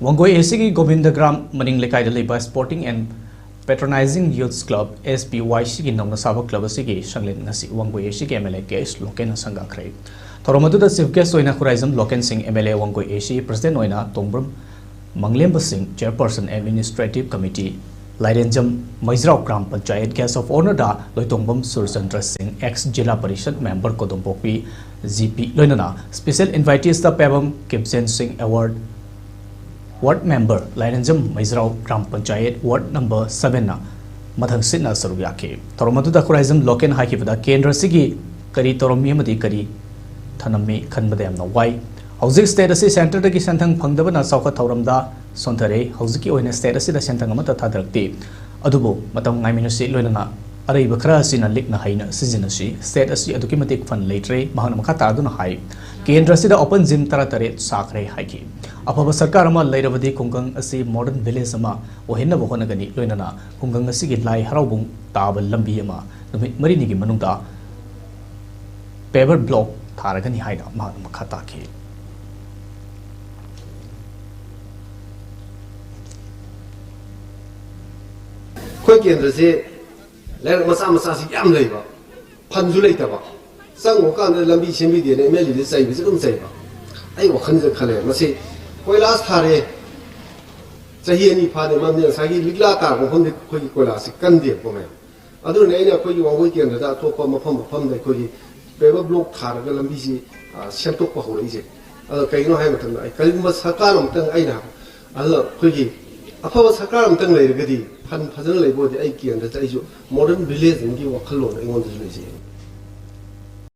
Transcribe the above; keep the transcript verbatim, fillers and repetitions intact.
ꯋꯥꯡꯒꯣꯏ ꯑꯦꯁꯤꯒꯤ ꯒꯣꯕꯤꯟꯗꯒ꯭ꯔꯥꯝ ꯃꯅꯤꯡ ꯂꯩꯀꯥꯏꯗ ꯂꯩꯕ Sporting and Patronizing Youths Club, S P Y C ꯒꯤ ꯅꯧꯅ ꯁꯥꯕ club ꯑꯁꯤꯒꯤ ꯁꯪꯂꯦꯟ ꯉꯁꯤ ꯋꯥꯡꯒꯣꯏ ꯑꯦꯁꯤꯒꯤ M L A ꯀꯦ ꯑꯦꯁ ꯂꯣꯀꯦꯟꯅ ꯁꯪꯒꯥꯈ꯭ꯔꯦ꯫ ꯊꯧꯔꯝ ꯑꯗꯨꯗ chief guest ꯑꯣꯏꯅ Khuraijam Loken Singh, M L A Wangoi AC president ꯑꯣꯏꯅ Tongbram Manglemba Singh, chairperson administrative committee, Lairenjam Meijrao gram panchayat, guest of honour ꯗ Loitongbam Surchandra Singh, ex zila parishad member Kodompokpi G P, ꯂꯣꯏꯅꯅ special invitees ꯇ ꯄꯦꯕꯝ ꯀꯤꯞꯖꯦꯟ ꯁꯤꯡ, award ward member, Lairenjam Meijrao gram panchayat ward number seven ꯅ ꯃꯊꯪꯁꯤꯠꯅ ꯁꯔꯨꯛ ꯌꯥꯈꯤ꯫ ꯊꯧꯔꯝ ꯑꯗꯨꯗ ꯈꯨꯔꯥꯏꯖꯝ ꯂꯣꯀꯦꯟ ꯍꯥꯏꯈꯤꯕꯗ ꯀꯦꯟꯗ꯭ꯔ ꯑꯁꯤꯒꯤ ꯀꯔꯤ ꯇꯧꯔꯝꯃꯤ ꯑꯃꯗꯤ ꯀꯔꯤ ꯊꯅꯝꯃꯤ ꯈꯟꯕꯗ ꯌꯥꯝꯅ ꯋꯥꯏ꯫ ꯍꯧꯖꯤꯛ state ꯑꯁꯤ centre ꯗꯒꯤ ꯁꯦꯟꯊꯪ ꯐꯪꯗꯕꯅ ꯆꯥꯎꯈꯠ ꯊꯧꯔꯝꯗ ꯁꯣꯟꯊꯔꯦ꯫ ꯍꯧꯖꯤꯛꯀꯤ ꯑꯣꯏꯅ state ꯑꯁꯤꯗ ꯁꯦꯟꯊꯪ ꯑꯃꯠꯇ ꯊꯥꯗꯔꯛꯇꯦ꯫ ꯑꯗꯨꯕꯨ ꯃꯇꯝ ꯉꯥꯏꯃꯤꯟꯅꯁꯤ, ꯂꯣꯏꯅꯅ ꯑꯔꯩꯕ ꯈꯔ ꯑꯁꯤꯅ ꯂꯤꯛꯅ ꯍꯩꯅ ꯁꯤꯖꯤꯟꯅꯁꯤ꯫ State ꯑꯁꯤ ꯑꯗꯨꯛꯀꯤ ꯃꯇꯤꯛ fund ꯂꯩꯇ꯭ꯔꯦ꯫ ꯃꯍꯥꯛꯅ ꯃꯈꯥ ꯇꯥꯗꯨꯅ ꯍꯥꯏ, ꯀꯦꯟꯗ꯭ꯔ ꯑꯁꯤꯗ open gym ꯇꯔꯥꯇꯔꯦꯠ ꯁꯥꯈ꯭ꯔꯦ ꯍꯥꯏꯈꯤ꯫ ꯑꯐꯕ ꯁꯔꯀꯥꯔ ꯑꯃ ꯂꯩꯔꯕꯗꯤ ꯈꯨꯡꯒꯪ ꯑꯁꯤ modern village ꯑꯃ ꯑꯣꯏꯍꯟꯅꯕ ꯍꯣꯠꯅꯒꯅꯤ꯫ ꯂꯣꯏꯅꯅ ꯈꯨꯡꯒꯪ ꯑꯁꯤꯒꯤ ꯂꯥꯏ ꯍꯔꯥꯎꯕꯨꯡ ꯇꯥꯕ ꯂꯝꯕꯤ ꯑꯃ ꯅꯨꯃꯤꯠ ꯃꯔꯤꯅꯤꯒꯤ ꯃꯅꯨꯡꯗ paver block ꯊꯥꯔꯒꯅꯤ ꯍꯥꯏꯅ ꯃꯍꯥꯛꯅ ꯃꯈꯥ ꯇꯥꯈꯤ꯫ ꯑꯩꯈꯣꯏ ꯀꯦꯟꯗ꯭ꯔꯁꯦ ꯂꯩꯔꯛ ꯃꯆꯥ ꯃꯆꯥꯁꯤ ꯌꯥꯝ ꯂꯩꯕ, fund ꯁꯨ ꯂꯩꯇꯕ, ꯆꯪꯉꯨ ꯀꯥꯟꯗ ꯂꯝꯕꯤ ꯁꯦꯝꯕꯤꯗꯦꯅ M L A ꯗ ꯆꯩꯕꯁꯤ ꯑꯗꯨꯝ ꯆꯩꯕ꯫ ꯑꯩ ꯋꯥꯈꯜꯁꯤꯗ ꯈꯜꯂꯦ, ꯃꯁꯤ ꯀꯣꯏꯂꯥꯁ ꯊꯥꯔꯦ, ꯆꯍꯤ ꯑꯅꯤ ꯐꯥꯗꯦ, ꯃꯔꯝꯗꯤ ꯉꯁꯥꯏꯒꯤ ꯂꯤꯛꯂꯥ ꯇꯥꯔꯛꯄ ꯃꯐꯝꯗꯤ ꯑꯩꯈꯣꯏꯒꯤ ꯀꯣꯏꯂꯥꯁꯁꯤ ꯀꯟꯗꯦꯕꯀꯣ ꯃꯌꯥꯝ꯫ ꯑꯗꯨꯅꯅꯦ ꯑꯩꯅ ꯑꯩꯈꯣꯏꯒꯤ ꯋꯥꯡꯒꯣꯏ ꯀꯦꯟꯗ꯭ꯔꯗ ꯑꯇꯣꯞꯄ ꯃꯐꯝ ꯃꯐꯝꯗ ꯑꯩꯈꯣꯏꯒꯤ paver block ꯊꯥꯔꯒ ꯂꯝꯕꯤꯁꯤ, ꯑ, ꯁꯦꯝꯗꯣꯛꯄ ꯍꯧꯔꯛꯏꯁꯦ꯫ ꯑꯗꯣ ꯀꯩꯒꯤꯅꯣ ꯍꯥꯏꯕ ꯃꯇꯝꯗ ꯑꯩ ꯀꯔꯤꯒꯨꯝꯕ ꯁꯔꯀꯥꯔ ꯑꯃꯇꯪ ꯑꯩꯅ, ꯑꯗꯨꯅ ꯑꯩꯈꯣꯏꯒꯤ ꯑꯐꯕ ꯁꯔꯀꯥꯔ ꯑꯃꯇꯪ ꯂꯩꯔꯒꯗꯤ, fund ꯐꯖꯅ ꯂꯩꯕ ꯑꯣꯏꯔꯗꯤ ꯑꯩ ꯀꯦꯟꯗ꯭ꯔꯗ ꯑꯩꯁꯨ modern village ꯑꯃꯒꯤ ꯋꯥꯈꯜꯂꯣꯟ ꯑꯩꯉꯣꯟꯗꯁꯨ ꯂꯩꯖꯩ꯫